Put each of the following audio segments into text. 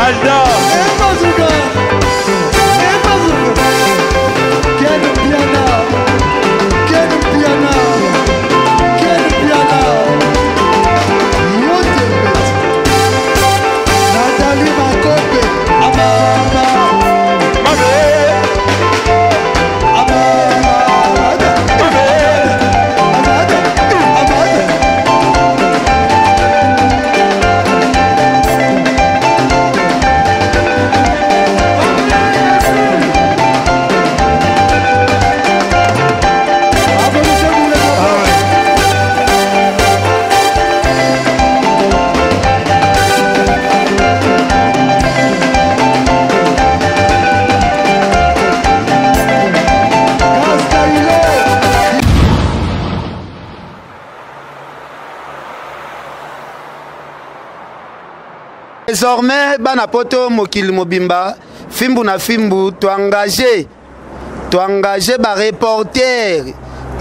Ronaldo. Désormais bana poto mokili mobimba fimbu na fimbu to engage to engage ba reporter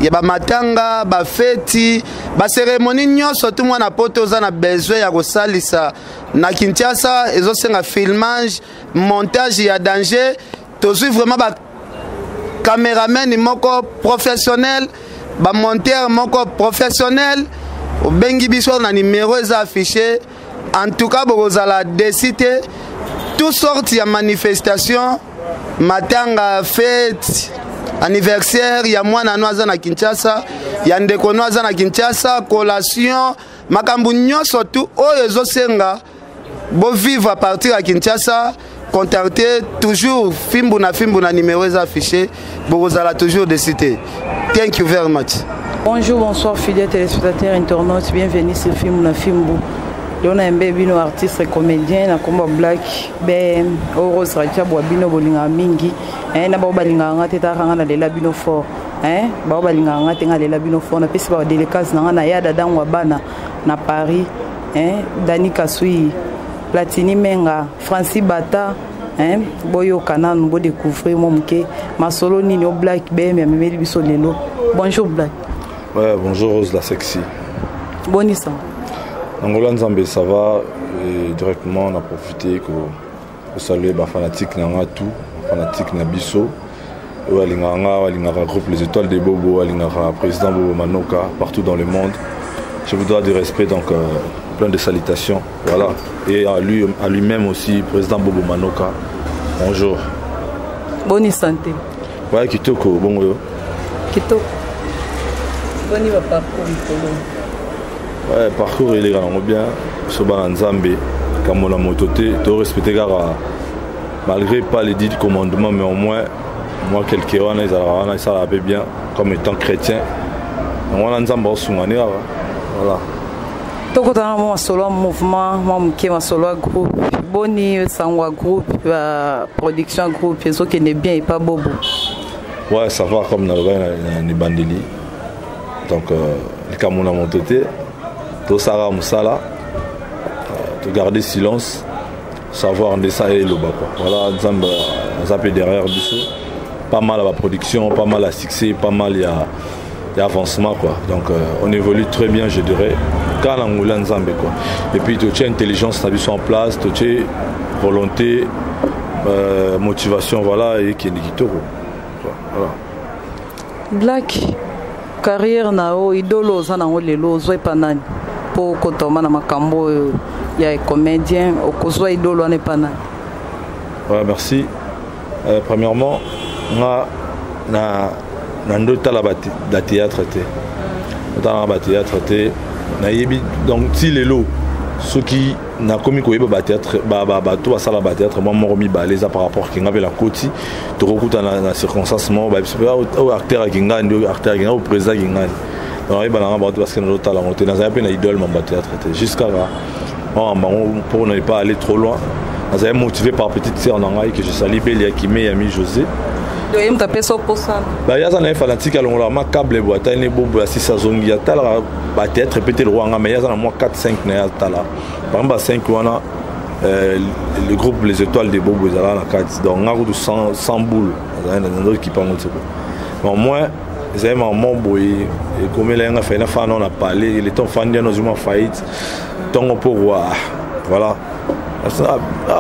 ya bamatanga bafeti baseremoni nyonso tu mwana poto oza na besoin ya kosalisa na kinshasa ezosenga filmage montage ya danger tozwi vraiment ba cameraman moko professionnel bamonteur moko professionnel obengi biso na numero eza affiché en tout cas bokozala desi te tout sorte ya manifestation matanga fete anniversaire ya mwana no aza na kinshasa ya ndeko no aza na kinshasa collation makambo nyonso tu oyo ezosenga bovivre à partir ya kinshasa contactez toujours fimbu na fimbu na numéro eza affiché bokozala toujours desi te thank you very much. Bonjour, bonsoir fidèles téléspectateurs, internautes, bienvenue sur Fimbu na Fimbu. Leo na yembe bino artiste et comédien na kombo Black BM Rose Rajabu wa bino bolinga mingi eh na bao balinga nga te taka nga na lela bino fort eh bao balinga nga te nga lela bino fort na pesi ba délicace na nga na ya dada ngwa bana na Paris eh Dani Kasui Platini Menga Francis Bata hein boyoka nanu bo découvrir mwa moke masolo nini o Black BM amemeli biso lelo. Bonjour Black. Ouais, bonjour Rose la sexy. Boni ça. Angola Nzambe ça va et directement on a profité que pour saluer ba fanatique na nga tout, fanatique na biso. Oyo alingaka nga, alingaka groupe Les Étoiles de Bobo, alingaka président Bobo Manoka partout dans le monde. Je vous dois du respect donc plein de salutations. Voilà. Et à lui, à lui-même aussi, président Bobo Manoka. Bonjour. Bonne santé. Ouais, kitoko, bongo yo. Kitoko. Boni ba parcours mikolo. Ouais, parcours eleka nango bien. Biso bana Nzambe, kambo na moto te, to respecter kaka malgré pas les dix commandements, mais au moins moi quelque wana ezalaka wana esalaka mpe bien comme étant chrétien. Yango wana Nzambe aosunga nde kaka. Voilà. Tokotana mwa masolo ya mouvement mwa moke masolo ya groupe boni sango ya groupe ya production ya groupe ezokende bien epa bobo. Ouais, ça va comme nalobaki na ebandeli donc likambo na moto te tosala mosala togarde silence savoir nde sa eloba quoi. Voilà, Nzambe aza mpe derrière biso pas mal à la production, pas mal à succès, pas mal ya avancement quoi. Donc on évolue très bien je dirais. Quand on Nzambe quoi. Et puis tu as intelligence na biso en place, tu as volonté, motivation voilà et qui est kitoko. Voilà. Black carrière na yo idolo oza nango lelo ozwa epa nani po okotoma na makambo oyo ya comédien okozwa idolo wana epa nani? Ouais, merci. Premièrement, nga na na ndotala ba théâtre te. Ndotala ba théâtre te. Nayebi donc ti lelo soki nakomi koyeba ba théâtre ba ba bato basala ba théâtre moi moko mibale eza par rapport kinga mpe na koti tokokuta na circonstance moko ba biso oyo acteur ya kingani oyo acteur ya kingani oyo président ya kingani donc nayeba nanga bato parce que nazotala yango te nazali mpe na idole mambo ya théâtre te jusqu'à bango pour ne pas aller trop loin nazali motivé par petite sœur na ngai que je salue Belia Kime Yami José. Yo moto apesa oposa. Ba yaza na ye fanatique alongolaka ma câble boye atali ne bobo ya sisa zongi atalaka ba théâtre peut-être roi nga mais yaza na mwa 4 5 na ye atala. Par exemple ba 5 wana le groupe Les Étoiles de Bobo ezalaka na kati donc nga kutu 100 boules azali na ndoki kipango tiko. Mais au moins ezali mama boye ekomela nga faina fana na parler il est temps fandi na zuma faillite tongo pour roi. Voilà.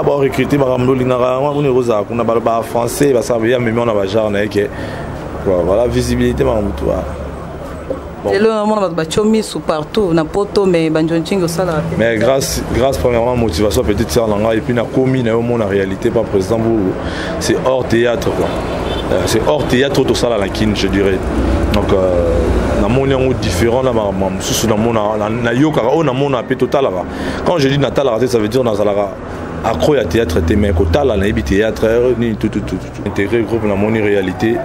Barecrute makambo olingaka yango kuna, ekozala kuna bafrançais basala ya memi wana, bagenre na ye ke voilà, visibilité, makambo tu wana. Lelo namona bato batio misu partout na Poto, mais banjontingi osalaka te. Mais grâce premièrement motivation petite sœur na ngai, et puis nakomi na yo mona réalité par président Boulou, c'est hors théâtre quoi. C'est hors théâtre tosala na Kine, je dirais. Donc namoni yango différent na makambo mosusu namona, nayokaka oyo namona mpe totalaka. Quand je dis natalaka te, ça veut dire nazalaka accro ya théâtre te, mais kotala nayebi théâtre nini, tout tout tout intégré groupe, namoni réalité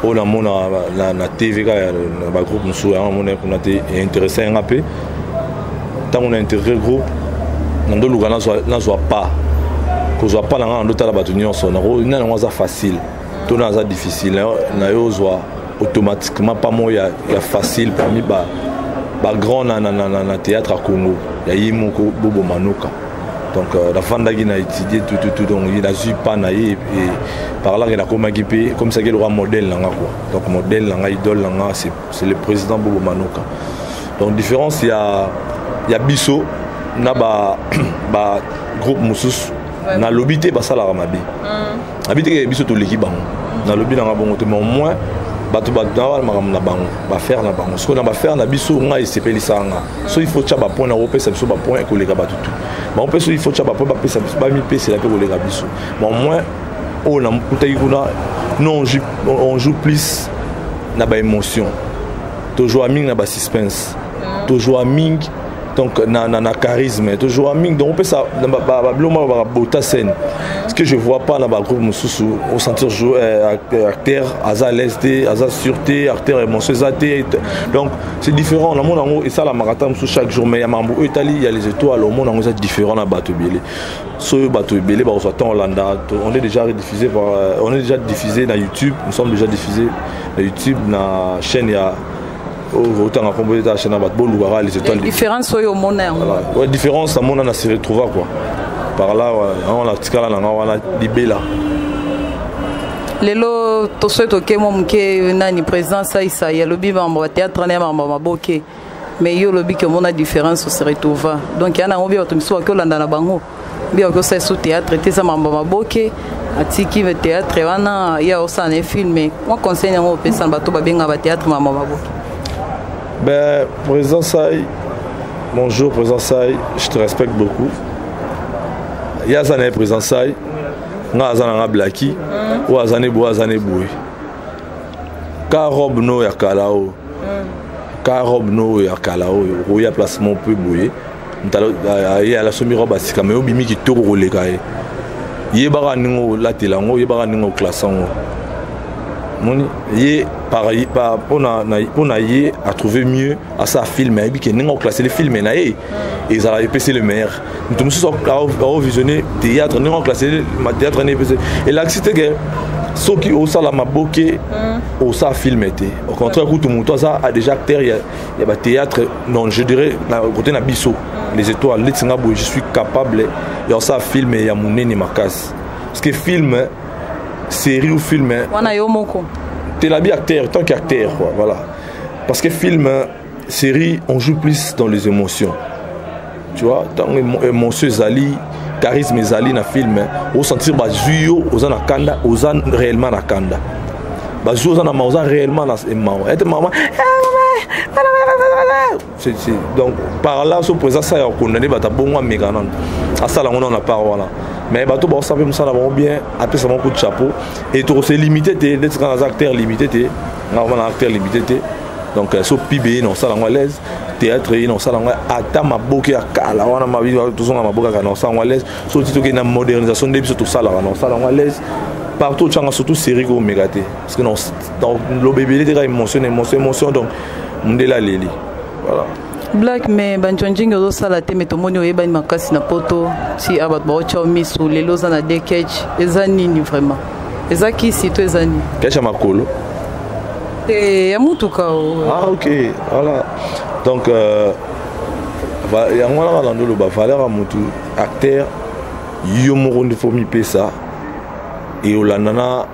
oyo namona na TV kaka na bagroupe mosusu. Yango namona kuna te, intéressant yanga mpe. Ntango na intégré groupe, nandoluka nazwa pas kozwa pa na nga, nandotala bato nyonso nani yango aza facile to na aza difficile na yo ozwa automatiquement pas moko ya facile parmi bagrand na théâtre ya Congo, ya ye moko Bobo Manoka. Donc nafandaki na étudier tout tout tout, donc nazwi pa na ye et par là ke nakomaki mpe comme ça ke loka modèle na nga quoi. Donc modèle na nga, idole na nga, c'est le président Bobo Manoka. Donc différence ya biso na ba groupe mosusu, nalobi te basalaka mabe, nabi te biso toleki bango, nalobi nanga bongo te, mais au moins bato na makambo na bango, bafaire na bango. Soki na bafaire na biso, ngai esepelisaka nga. So il faut tia bapoint na kopesa biso bapoint ekoleka bato tu bango mpe. So il faut tia bapoint, bapesa biso, bamipesela mpe koleka biso. Mais au moins oyo nakutaki kuna, nous on joue plus na baémotion, tojoua mingi na basuspense, tojoua mingi donc na charisme, tojoua mingi. Donc opesa babiloko moko bakabota scène, ce que je vois pas na bagroupe mosusu. Osentir acteur aza à l'aise te, aza sûr te, acteur émotion eza te. Donc c'est différent. Namona yango esalamaka ta mosusu chaque jour, mais ya makambo oyo etali ya les étoiles, omona yango eza différent na bato ebele. Soki bato ebele bakozwa temps olanda, on est déjà diffusé par on est déjà diffusé na YouTube, nous sommes déjà diffusé na YouTube, na chaîne ya otanga kombo eza chaîne na bato bolukaka les étoiles. Différence oyo omona yango? Ouais, différence namona na se retrouva quoi. Par là yango na tikala na nga wana libela. Lelo tosoki toke mwa moke, nani président Saisai alobi makambo ya théâtre na ya makambo ya maboke, mais yo olobi ke omona différence, ose retrouva. Donc ya nango bia bato misusu baki olanda na bango, bia baki osala so théâtre te, eza makambo ya maboke, atiki théâtre wana, ye aosala na ye film. Mwa conseil yango opesa na bato babengaka bathéâtre makambo ya maboke? Ben, président Sai, bonjour président Sai, je te respecte beaucoup. Yaza na président Sai, nga aza na nga Blaki, oyo aza ne boye, aza ne boye. Ka robe no ya kala oyo. Ka robe no ya kala oyo, oya placement mpe boye. Ye alasombi robe asika, mais obimi kitoko koleka ye. Yebaka ndenge olatela yango, yebaka ndenge oklase yango. Moni ye mpona ye atrouve mieux asala film, ayebi ke ndenge oclasse le film na ye ezala epesi le meilleur. Moto mosusu aovisionne théâtre, ndenge oclasse théâtre na epesi, elakisi te ke soki osala maboke osala film te. Au contraire kutu, moto aza déjà acteur ya bathéâtre, non, je dirais na côté na biso les étoiles, neti nga boye, je suis capable ya osala film ya monene makasi, parce que film, série ou film. Wana yo moko? T'es la vie acteur, tant qu'acteur quoi, voilà, parce que film, série, on joue plus dans les émotions, tu vois. Tant émotion ezali, charisme ezali na film, osentir bazwi yo oza na kanda, oza réellement na kanda, bazwi oza na mawa, oza réellement na mawa, ete mama. Donc par là, so président sa ya kokondane bato abongo, ameka nano, asala yango nano na part wana. Mais bato baosala mpe mosala bango bien, apesa bango coup de chapeau. Et tokose limité te, neti kaka naza acteur limité te, nga vraiment na acteur limité te. Donc so pibe ye na osala yango à l'aise, théâtre ye na osala yango, ata maboke ya kala wana tozonga maboke ya kala, na osala yango à l'aise. So ti tokende na modernisation nde biso tosalaka, na osala yango à l'aise partout otyanga, surtout série komeka te, parce que loba ebele te, kaka émotion, émotion, émotion. Donc mondele aleli, voilà. Black, mais banjonjingi ozosala te, me tomoni oyebani makasi na Poto ti a bato baotya miso. Lelo oza na de ketch, eza nini vraiment? Eza kisi to eza nini? Ketch ya makolo? Te, ya mutuka. Ah ok, voilà. Donc yango wana kaka ndoloba valeur ya motu acteur, yo moko nde fo mipesa e olanda na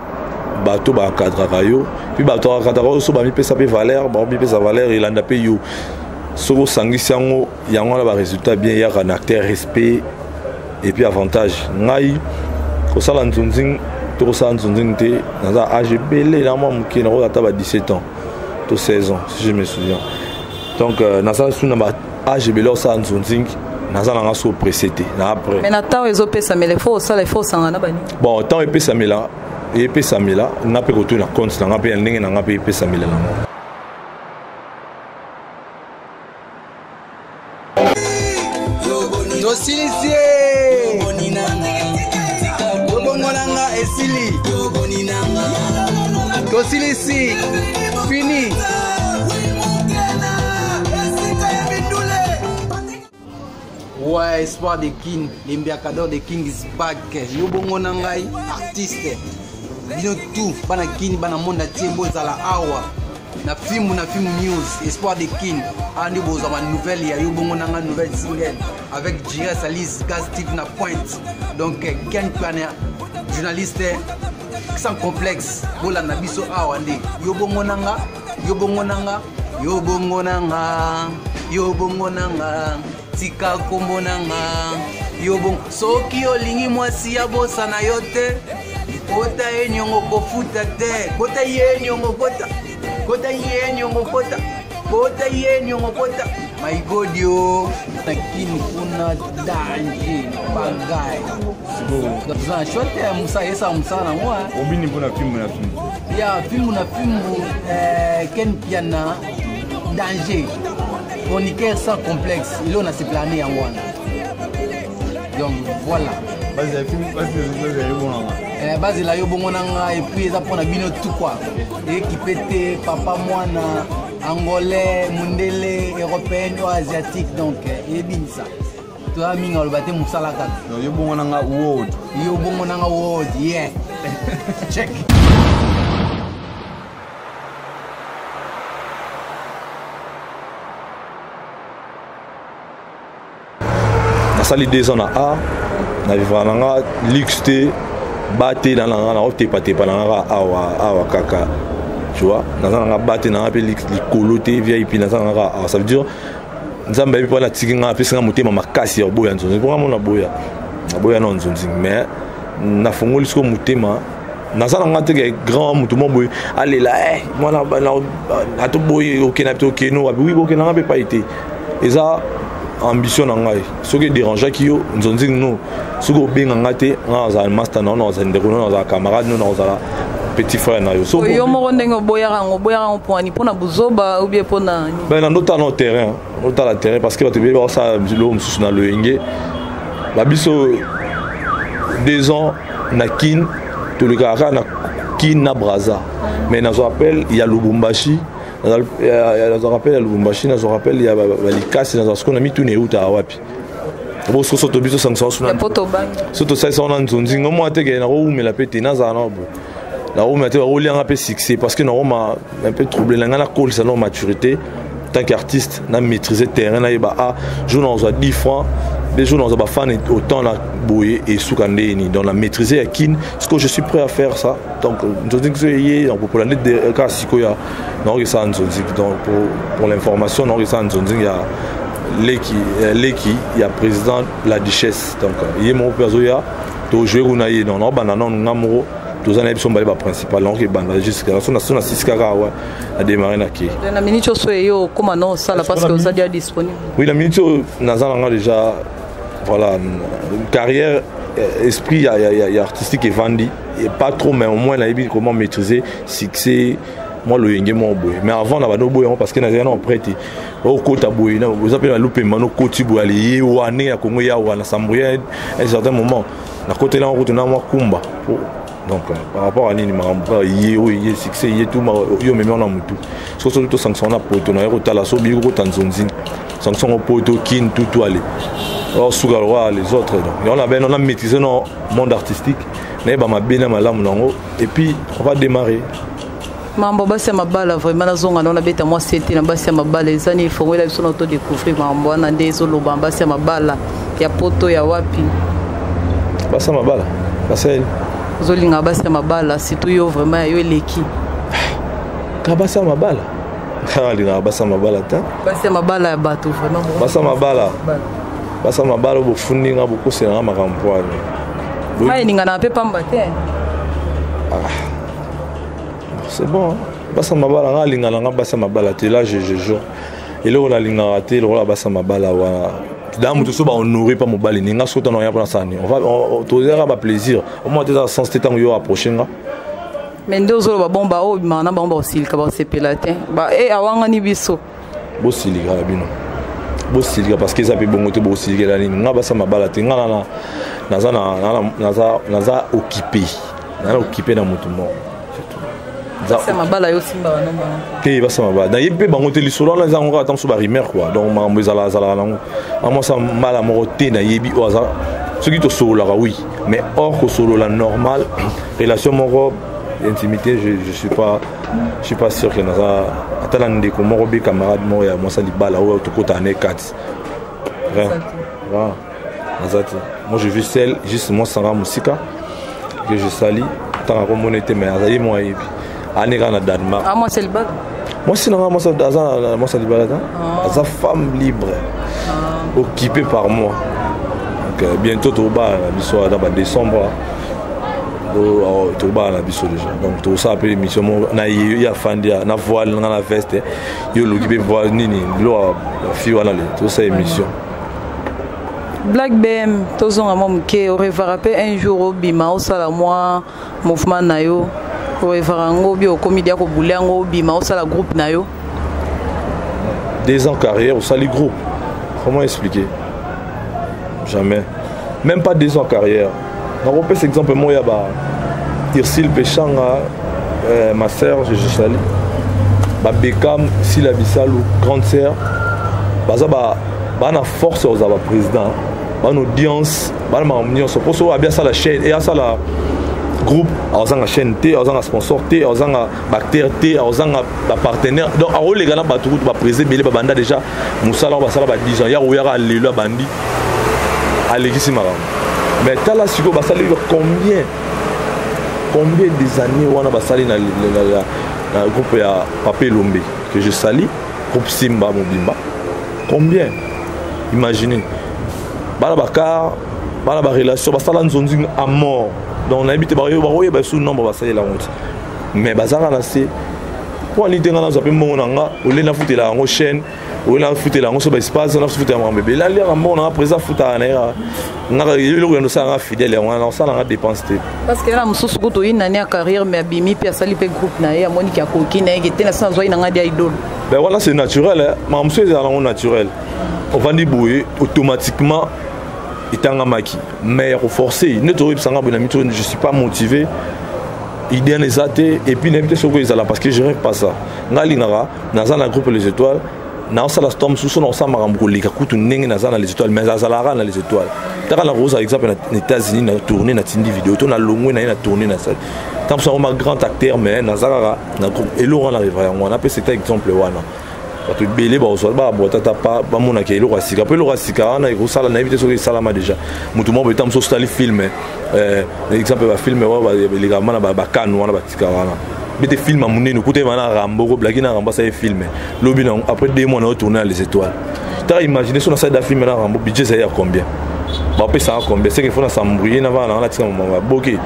bato baencadraka yo. Mpe bato baencadraka yo, so bamipesa mpe valeur, bamipesa valeur, elanda mpe yo. Soki osangisi yango, yango wana barésultat bien eyaka na acteur, respect. Et puis avantage ngai kosala nzonzing to kosala nzonzing te, naza age ebele na mwa moke, nakoza ata ba 17 ans to 16 ans si je me souviens. Donc naza su na ba age ebele osala nzonzing, naza nanga so pressé te na après. Mais na ntango ezopesamela, il faut osala, il faut osanga na bani. Bon, ntango epesamela, epesamela nga mpe kotuna compte na nga mpe ya ndenge na nga mpe epesamela nango. Tosilisi ye tobongo na nga esili, tosilisi fini. Ouais, Espoir de King, l'embiacador de King is back. Yo bongo na ngai, artiste. Bino tout, bana King, bana monde entier, bozala awa. Na Fimbu na Fimbu News, Espoir de King. Andi bozwa ba nouvelle ya yo bongo na ngai, nouvelle single avec Jires Alice, Gaz Steve na pointe. Donc Ken Planner, journaliste sans complexe, bolanda biso awa nde. Yo bongo na nga, yo bongo na nga, yo bongo na nga, yo bongo na nga. Tika kombo na nga yo bongo. Soki olingi mwasi ya bosana yo te, kota ye niongo kofuta te, kota ye niongo, kota, kota ye niongo, kota, kota ye niongo, kota maigodio na kini kuna danger bagai. Toza na choix te, mosala esala mosala nango. Obini mpona Fimbu na Fimbu. Ya Fimbu na Fimbu, Ken Piana danger, chroniqueur sans complexe, elo na seplane yango wana. Donc voilà, bazela yo bongo na nga. Et puis eza mpona bino tout quoi, ekipe te, papa, mwana, angolais, mundele, européenne o asiatique. Donc eyebinisa toza mingi aloba te, mosala kaka. Yo bongo na nga world. Yo bongo na nga world, yeah, check. Nasali 2 ans na art, na vivre na nga luxe te, ba te na nga naotepatepa na nga kaka awa awa kaka, tu vois. Naza na nga ba te na nga mpe likolo te, VIP, naza na nga kaka awa. Ça veut dire Nzambe ayebi mpo natiki nga, apesi nga motema makasi ya koboya nzonzi, mpo nga mona boya, naboya na nzonzi, mais nafongoli sikoyo motema. Naza na nga teke grand motu mo boye alela mwana atoboyi okenda te, okende wapi? Wi, bokenda nga mpe pai te, eza ambition na ngai. Soki edérangeaki yo nzonzi no, soki obenga nga te, nga nazala master na yo, nazala ndeko no, nazala camarade no, nazala petit frère na yo. So yo moko ndenge oboyaka yango, oboyaka yango mpona mpona buzoba ou bien mpona? Ben, na ndotala na terrain, otala terrain, parce que bato ebele bakosala biloko mosusu na loyenge. Babiso 2 ans na Kine, tolekaka kaka na Kine na Braza, mais nazwa appel ya Lubumbashi, nazwa rappel ya Lubumbashi, nazwa rappel ya balikasi, nazwa sikoyo na mituna eutaka wapi. Bososo to biso sangisa suna so tosalisa wana nzonzi ngo mwa teke nakowumela mpe te, nazala na boye, nakowumela te, bakolianga mpe succès, parce que nakoma un peu troublé na ngai, nakolisa na maturité tant qu'artiste, na maîtriser terrain, nayeba a jour nazwa 10 francs, des jours nazwa bafan autant na boye esuka ndeni. Donc na maîtriser ya Kine, ce que je suis prêt à faire ça. Donc nzonzi so eye nakopola nde kaka sikoyo naokesala nzonzi. Donc pour l'information, naokesala nzonzi ya leki, leki ya président La Duchesse. Donc ye moko mpe azoya, tojoue kuna ye. Donc naobanda nanu nga moko, toza na ye biso mibale baprincipal. Donc ebanda jusque so na so na sisi kaka awa na démarré na ke. Na minute oyo eyo okóma na osala parce que oza déjà disponible? Oui, na minute oyo naza nanga déjà, voilà, carrière, esprit ya artistique evandi et pas trop, mais au moins nayebi comment maîtriser succès, mwa loyenge moko boye. Mais avant na bando boye yango parce que nazali na prêt te okota boye, oza mpe na lupemba nokoti boye ale ye wa ndenge ya Kongo ya wana sambouye. Un certain moment nakoteli yango kutu na mwa kumba. Donc par rapport à nini makambo kaka ye oyo ye succès ye tu yo memi wana motu, soki soki tosanction wana poto na ye kotala so obiki kokota nzonzi, sanction ngo poto kin tutu ale osuka lokola les autres. Donc yango na bene on a maîtrisé no monde artistique, nayeba mabe na malamu nango, et puis on va démarrer. Mambo basi ya mabala, vraiment nazonga nao nabeta mwa sete na basi ya mabala. Eza nini? Efongwela biso na todécouvrir makambo wana nde ezoloba basi ya mabala ya poto ya wapi? Basi ya mabala basali. Ozolinga basi ya mabala, surtout yo, vraiment ya yo eleki. Ka basi ya mabala, alingaka basi ya mabala te. Basi ya mabala ya bato, vraiment. Basi ya mabala. Basa mabala bofundi nga bokosela nga makambo mpo ani. Mai eningana mpe pamba te. Ah. C'est bon. Hein? Basa mabala nga alingana nga basa mabala te là je je jure. Eloko nalingaka te lokola basa mabala wana. Da moto so ba honorer pa mobali ni nga sota na ya mpona sani. On va tozera ba plaisir. Au moins teza sens te tango yo approcher nga. Mais nde ozoloba bon ba oyo bimaka na bango bakosilika bakosepela te ba e awangani biso. Bosilika na bino bosilika parce que eza mpe bongo te. Bosilikela nini? Nga basa mabala te. Nga nana naza naza naza occupé, naza occupé na motu moko. Mabala yo simba te, basa mabala nayebi mpe bango te. Lisolo wana eza yango kaka ntango so barumeur quoi. Donc makambo ezala azalaka nango amwasa mbala moko te. Nayebi oyo aza soki tosololaka, oui, mais or kosolola normal, relation moko intimité, je suis pas sûr que naza ata na ndeko moko be camarade moko ya mwasa libala oyo tokotaka na ekati. Rien, naza te. Moi, je vis seul, juste moi sanga mosika que je sali ntango akomona ete, mais azali mwa ayebi ani kaka na Danemark. Ah, mwasi libala? Mwasi nanga mwasi aza na mwasi ya libala te, aza femme libre occupée par moi. Donc bientôt tobala na biso na badécembre, tobala na biso déjà. Donc tosala mpe émission moko na ye ye afandi na voile nanga na veste, ye oluki mpe voile nini biloko ya fille wana le tosala émission. Black BM, tozonga mwa moke. Orevaka mpe un jour obima osala mwa mouvement na yo? Orevaka yango bi okomi dia kobule yango, obima osala groupe na yo? 2 ans carrière, osali groupe, comment expliquer? Jamais, même pas 2 ans carrière. Nakopesa exemple moko ya ba Irsil Peshanga, ma sœur, je sali babekam Sila Bisalu, grande sœur. Baza ba bana force kozala baprésident, bana audience, bana makambo nyonso. Mpo so abi asala chaîne e asala groupe, azanga chaîne te, azanga sponsor te, azanga baacteur te, azanga bapartenaire. Donc akoleka na bato kutu baprésident ebele babanda déjà mosala oyo basala ba 10 ans. Ya koyaka lelo abandi alekisi makambo. Mais tala sikoyo basali combien des années wana basali na groupe ya Papa Elombe que je sali, groupe Simba mobimba, combien? Imaginez, bana bakar, bana barelation, basala nzonzi à mort. Donc nayebi te bakoyeba esu nombre basalela yango te, mais bazaka na se mpo ani te. Nga nazwa mpe mbongo na nga, ole nafutela yango chaîne, oyo nafutela yango so baespace, nafutela makambo ebele. Naliaka mbongo na nga, président afutaka na ye ngaka eloko yando osala nga fidèle yango wana, osala nga dépense te. Parce que na mosusu kutu oyi nani ya carrière, mais abimi mpe asali mpe groupe na ye, amoniki akoki na ye ke te na se nazwaki na nga dia idole. Ben voilà, c'est naturel. Makambo mosusu ezala nango naturel. Ovandi boye, automatiquement etangamaki, mais ya koforce nde toyebisanga boye na mito, je suis pas motivé, idée wana eza te. Et puis nayebi te soki ezala, parce que je rêve pas ça. Nga alingaka naza na groupe Les Étoiles, naosala storm mosusu, naosala makambo koleka kutu ndenge naza na Les Étoiles, mais azalaka na Les Étoiles. Taka na kozala exemple na États-Unis, na tourné, natindi vidéo to nalongwe na ye na tourné, na sali ntango mosusu akoma grand acteur, mais naza kaka na groupe. Eloko wana arriva yango wana, apesa eta exemple wana. Bato ebele bazwa babwata ata pa bamonaka eloko ya sika, mpo eloko ya sika wana ekosala. Nayebi te soki esalama déjà. Motu moko boye, mosusu otali film, exemple bafilm oyo elekaka na bakanu wana, batika wana bete film ya monene okuta ye na Rambo, koblaki na Rambo, asali film lobi na après 2 mois na yo tourné na Les Étoiles. Taka imagine so nasali da film na Rambo, budget ezali ya combien, bapesaka combien? C'est que faut na s'embrouiller na vana nanga, natika maboke.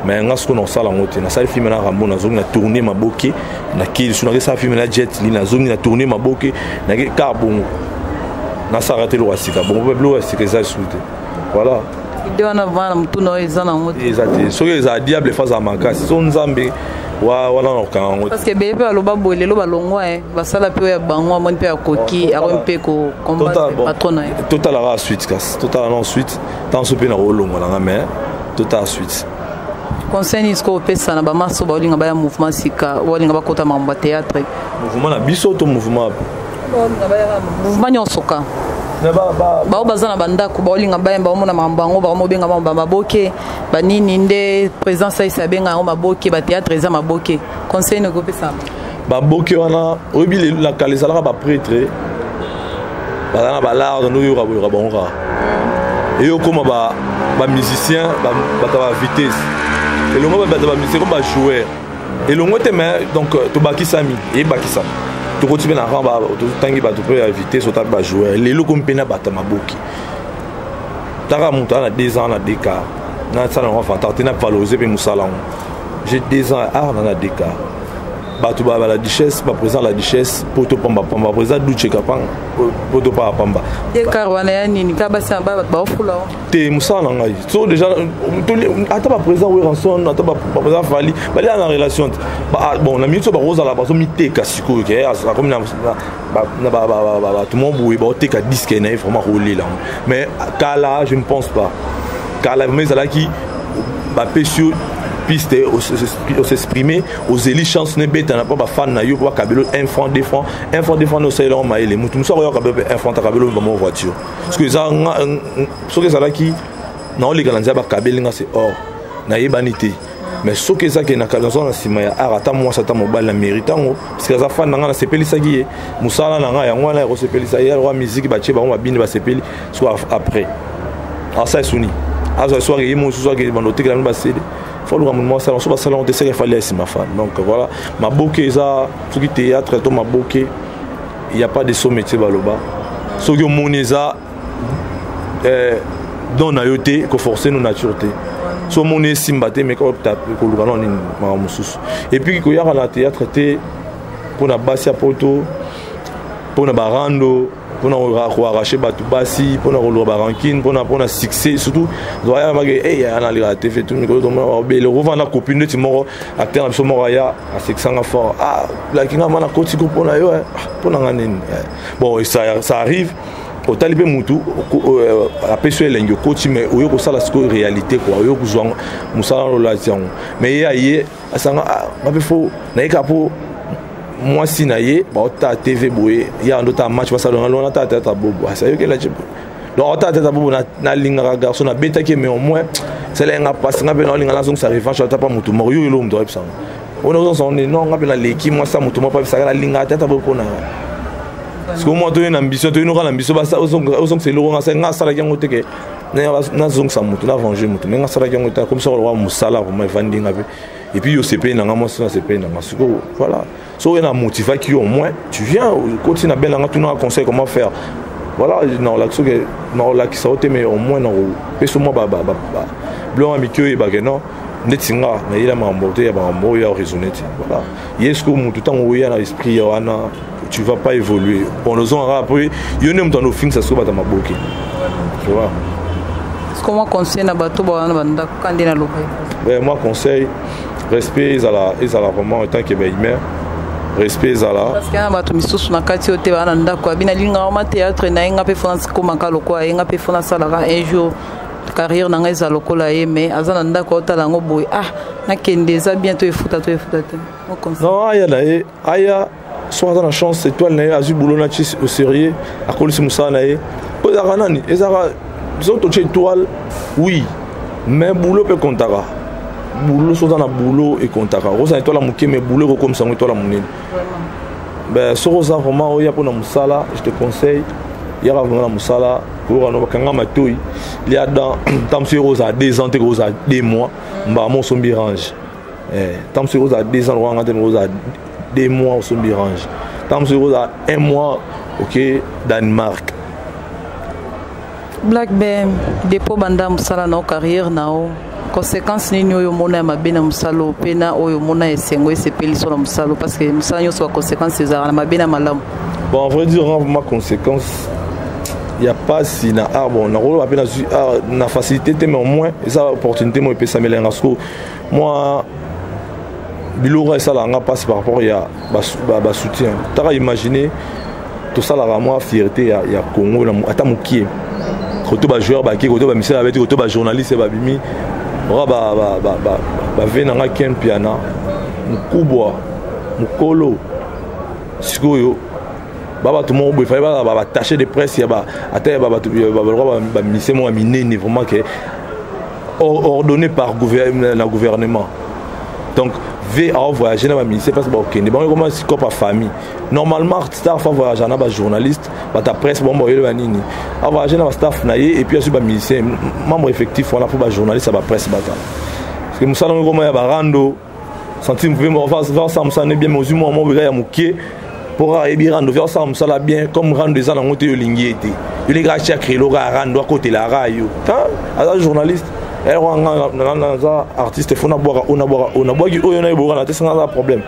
Mais nga sikoyo nakosala yango te. Nasali film na Rambo, nazongi na tourné maboke, nakei lisusu nakesala film na Jet Li, nazongi na tourné maboke, nake kaka bongo. Nasalaka te eloko ya sika bongo, mpe biloko ya sika eza lisusu te. Voilà. Idée wana vana motuna oyo eza nango te. Eza te. Soki ezala diable, fa azala makasi so Nzambe wana nakokanga yango. Parce que ebele mpe baloba boye, lelo balongwa e basala mpe oyo ya bango, amoni mpe akoki, akoki mpe kocombattre patron na ye. Totalaka suite, kasi totala na suite ntango so mpe nakolongwa nanga, mais totala suite. Conseil nini sikoyo opesa na bamaso baolinga baya mouvement sika, baolinga bakota makambo ya théâtre? Mouvement na biso to mouvement? Mouvement nyonso ka bao baza na bandako, baolinga bayemba, baomona makambo yango, baomobenga bango bamaboke banini nde président Saisi abenga yango maboke, bathéâtre eza maboke. Conseil nini okopesa? Baboke wana, oyebi lelo na kala ezalaka baprêtre baza na balarde, nde oyoka boyoka bango kaka eyokoma bamusicien, bato ya bavitesse elongo, bato ya bamusicien comme bajoueur elongo te. Mais donc tobakisami, eyebakisami, tokoti mpe na rang, totangi bato mpe ya vitesse, ota mpe bajoueur. Lelo komi mpe na bato ya maboke. Taka moto aza na 2 ans na 2 quart, nasala yango vantard te, na valoriser mpe mosala yango. J'ai 2 ans art na 2 quart. Bato ba la duchesse, baprésident la duchesse, poto pamba pamba, président ducheka poto pamba pamba. 2 quart wana ya nini? Ka basi bato baofula? Te, mosala na ngai so déjà, ata baprésident Werrason, ata baprésident Fally, balia na relation te. Bon, na minute oyo bakozala bazomiteka sikoyo ke akomi na bato mo boye, baoteka disque na ye, vraiment kolela yango. Mais kala, je ne pense pas. Kala vraiment ezalaki bapesi yo piste osexprime, ozeli chance nebetana mpo bafan na yo, mpo bakabelo 1 franc, 2 franc, 1 franc, 2 franc, osalela yango mayele. Motu mosu akoyoka mpe 1 franc, takabelo bamo voiture, parce que eza soki ezalaki naoleka na nzela, bakabeli nga, c'est or nayebani te. Mais soki ezaki naza na nsima ya art, ata mwasi ata mobali, na mérite yango, parce que aza fan na ngai, nasepelisaki ye mosala na ngai, yango wana ya kosepelisa ye alwa musique, batie bango babini, basepeli. So après asa esuni azwa soki ye mosusu ake bando otekela bino basede, fo luka moto asala so basala yango te, seke efali ya nsima fan. Donc voilà, maboke eza soki théâtre to maboke, il y a pas de sot métier. Baloba soki omoni eza don na yo te, koforce no nature te. So omoni esimba te, mais koluka nano nini, makambo mosusu. Et puis koyaka na théâtre te mpona basi ya poto, mpona barando, mpona koarrache bato basi, mpona koluka barancune, mpona succès. Surtout zoyamake analekaka te fe tu mikolo tomona babele kovanda copine neti moko acteur na biso moko aya asekisanga fort, ah lakinga ma nakoti ko mpona yo, mpona nga nini. Bon, ça arrive, otali mpe mutu apesi yo elengi, okoti, mais oyo kosala sikoyo réalité quoi, oyo kozwa mosala wana olati yango. Mais ye aye asanga nga mpe fo nayeka mpo mwasi na ye baotala TV boye, ya ndo tala match, basala lona tala tata bobo asayokela ti. Donc otala tata bobo, nalingaka garçon, nabetaki, mais au moins salenga mpasi, nga mpe naolinga nazongisa revanche ata pa motu moko. Yo elo moto ayebisanga ona ozongisa nde non, nga mpe naleki mwasi ya motu moko apesaka, nalingaka tata bobo mpona parce que moi toye na ambition, toye noka na ambition ozongisa eloko nga nga asalaki yango te ke nazongisa motu, navenger motu, mais nga asalaki yango te. Comme ça oloka mosala vraiment evandi nga mpe, et puis yo sepeli na nga, mwasi na sepeli na nga sikoyo. Voilà, so oyo na motivaki yo, au moins tu viens koti na bel nanga, tuna conseil comment faire. Voilà, naolakisa oke naolakisa yo te, mais au moins nakopesa mwa biloko ya mike oyebake non, ndeti nga nayela makambo te ya makambo oyo ya raisonne te. Voilà, ye sikoyo motu ntango oya na esprit ya wana, tu vas pas évoluer. Bon, ozongaka après yo nde moto andofingisa sikoyo bato ya maboke, tu vois. Comment conseil na bato bawana bandako kandi na loba? Ouais, moi conseil, respect ezala, ezala vraiment en tant que bahumain, respect ezala. Parce que na bato misusu na kati oyo te baa na ndako abi nalingaka ma théâtre na ye, nga mpe fona komaka lokola ye, nga mpe fona asalaka un jour carrière na ngai eza lokola ye, mais aza na ndako aotala yango boye, ah nakende eza bien to efuta to efuta te. Non, aya na ye, aya soki aza na chance, étoile na ye, azwi boulot na ti au sérieux, akolisi mosala na ye. Po ezalaka nani, ezalaka soki totie étoile, oui, mais boulot mpe kontaka. Boulot, soki oza na boulot, ekontaka. Okozala étoile ya moke, mais boulot ekokomisa yango étoile ya monene. Ben, soki oza vraiment oya mpona mosala, je te conseille, yaka vraiment na mosala, koyoka no bakanga matoi lia dan. Ntango mosusu ekozala 2 ans te, kozala 2 mois, mbala mo osombi range. Ntango mosusu ekozala 2 ans lokwanga te, kozala 2 mois osombi range. Ntango mosusu ekozala un mois, ok, Danemark. Black BM, depuis banda mosala na o carrière na o, conséquence nini oyo omona ya mabe na mosala oyo, mpe na oyo omona esengo esepeli so na mosala? Parce que mosala nyonso baconséquence ezalaka na mabe na malamu. Bon, en vrai dire, ma conséquence ya pasi na art, bon, nakoloba mpe nazwi na facilité te, mais au moins eza opportunité mo epesamela yanga. Siko mwa biloko esalaka nga mpasi par rapport ya basoutien taka. Imagine, tosalaka mwa fierté ya Congo ata mokie, koto bajoueur bake, koto bamisala babeti, koto bajournaliste babimi oka bave na nga Ken Piana mokubwa mokolo. Sikoyo babato moko boye fallait bazala baattaché de presse ya ata ya bato balokwa baministère moko ya minene, vraiment ke ordonné par na gouvernement. Donc v aovoyage na baministère parce bakokende bango ekoma sikopa famille. Normalement star fa voyage na bajournaliste, bato ya presse, bango bayele banini, avoyage na bastaff na ye, et puis azwi bamusicien, membre effectif wana mpo bajournaliste ya bapresse bazala, parce que mosala ngo ekoma ya barando sentir va osala mosala ne bien, mais ozwi mwa moko eza ya mokie mpo kaka ayebi rando, va osala mosala bien comme rando eza nango te, olingi ye te. Yo leka atia crélo kaka rando akotelaka yo. Ta aza journaliste. Ero nga naza artiste fo nabwaka oyo nabwaka oyo nabwaki oyo nayeboka na te sanga aza problème.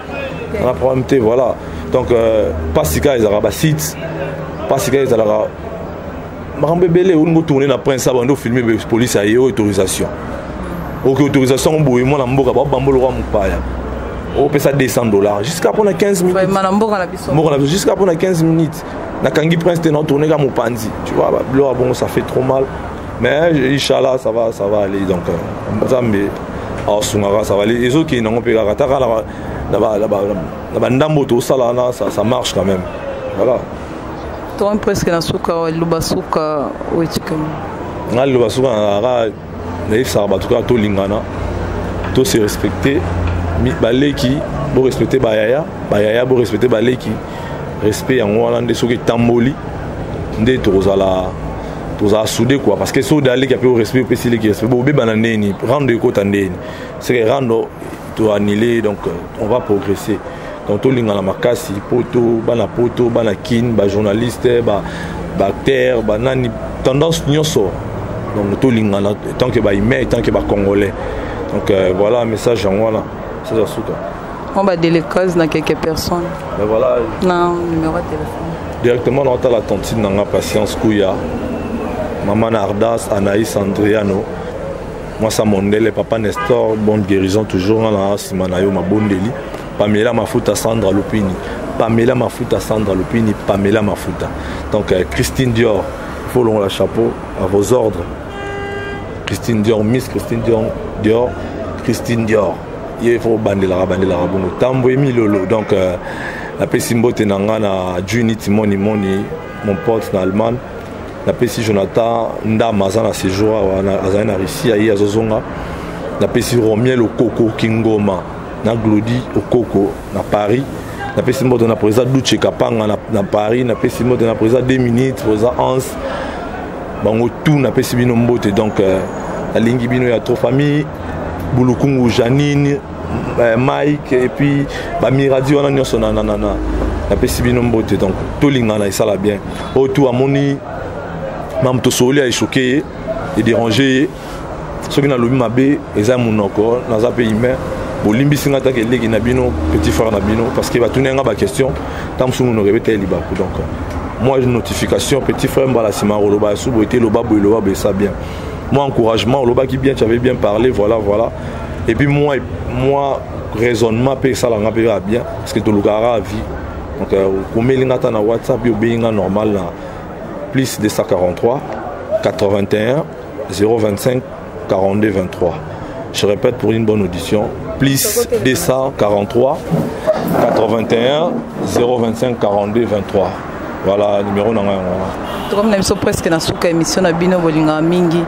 Na problème te voilà. Donc pasi kaka ezalaka ba site, pasi kaka ezalaka makambo ebele olingi otourne na prince abandi ofilme police aye oyo autorisation. Oke autorisation ngo boye mwana mboka babambo lokwa mopaya opesa $200 jusqu'à mpona 15 minutes mboka na biso mboka na biso jusqu'à mpona 15 minutes nakangi prince te na tourne ka mopanzi, tu vois, biloko ya bongo, ça fait trop mal, mais inchallah ça va aller. Donc Nzambe aosungaka, ça va aller, ezokende yango mpe kaka taka na bandambo tosala wana, ça marche quand même, voilà. Tokomi presque na suka, liloba suka oyo etikami. Nga liloba suka nazalaka nayebisaka bato kaka tolingana, tose respecte, baleki borespecte bayaya, bayaya borespecte baleki. Respect yango wana nde soki etamboli nde tozala soudé quoi, parce que soki aleki ape respect, opesi leki respect, bobebana ndeni rando ekota ndeni c'est que rando to annuler. Donc on va progresser, donc tolingana makasi. Poto, bana poto, bana Kin, bajournaliste, baacteur, banani, tendance nyonso, donc tolingana tant que bahumain, tant que bacongolais. Donc voilà message yango wana, message ya suka. On va délécase na quelques personnes. Ben voilà. Na numéro de téléphone. Directement naotala tantine nanga Patience Kuya, mama na Ardas, Anaïs, Andriano, mwasa mondele, papa Nestor, bonne guérison toujours, nga na nsima na yo, mabondeli. Pamela Mafuta, Sandra Lupini, Pamela Mafuta, Sandra Lupini, Pamela Mafuta. Donc Christine Dior, il faut longola chapeau, à vos ordres. Christine Dior, Miss Christine Dior, Dior, Christine Dior, ye fo bandelaka bandelaka bongo tambo emilolo. Donc napesi mbote na nga na Juni Timoni Moni, mon pote na Allemagne. Napesi Jonathan Ndama, aza na séjour awa, azali na Russie, aye azozonga. Napesi Romiel Okoko Kingoma na Glodi Okoko na Paris. Napesi mbote na président Duche Kapanga na Paris. Napesi mbote na président 2 minutes, président Hans, bango tout napesi bino mbote. Donc nalingi bino ya trop, famille Bulukungu, Janine, Mike et puis bamiradi wana nyonso na napesi bino mbote. Donc tolingana, esala bien. Oyo tu amoni mamu tosoli aechoke ye, edérange ye, soki nalobi mabe eza monoko, naza mpe humain, bolimbisi nga taka eleki na bino, petit frère na bino, parce que batuni nga baquestion ntango mosusu monoko ebeta ye libaku. Donc moi notification, petit frère, mbala nsima koloba yasu boye te, loba boye, loba boye, esa bien. Moi encouragement, olobaki bien, tu avais bien parlé, voilà, voilà. Et puis moi raisonnement mpe esalanga mpe kaka bien, parce que tolukaka vie. Donc okomeli nga ata na WhatsApp, yo obengi nga normal na plus 243 81 025 42 23. Je répète pour une bonne audition: plus 243 81 025 42 23. Voilà numéro na ngai yango wana. Tokomi na biso presque na suka émission na bino bolingaka mingi.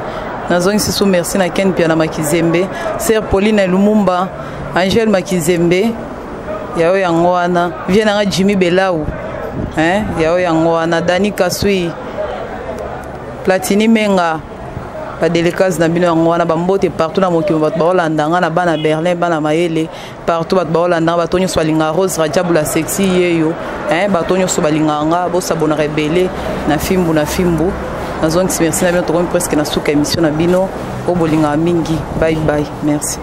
Nazongisi so merci na Ken Pia na Makizembe, sœur Pauline Lumumba, Angèle Makizembe yayo yango wana, vie nanga Jimmy Belau, hein, yayo yango wana, Dani Kasui, Platini Menga, badelekase na bino yango wana. Bambote partout na mokili, bato baolanda nga na bana Berlin, bana mayele partout, bato baolanda nga, bato nyonso balingaka Rose Rajabula sexy yeyo, hein, bato nyonso balingaka nga, bosabonaka ebele na Fimbu na Fimbu. Nazongisi merci na bino, tokomi presque na suka émission na bino oyo bolingaka mingi. Bye bye, merci.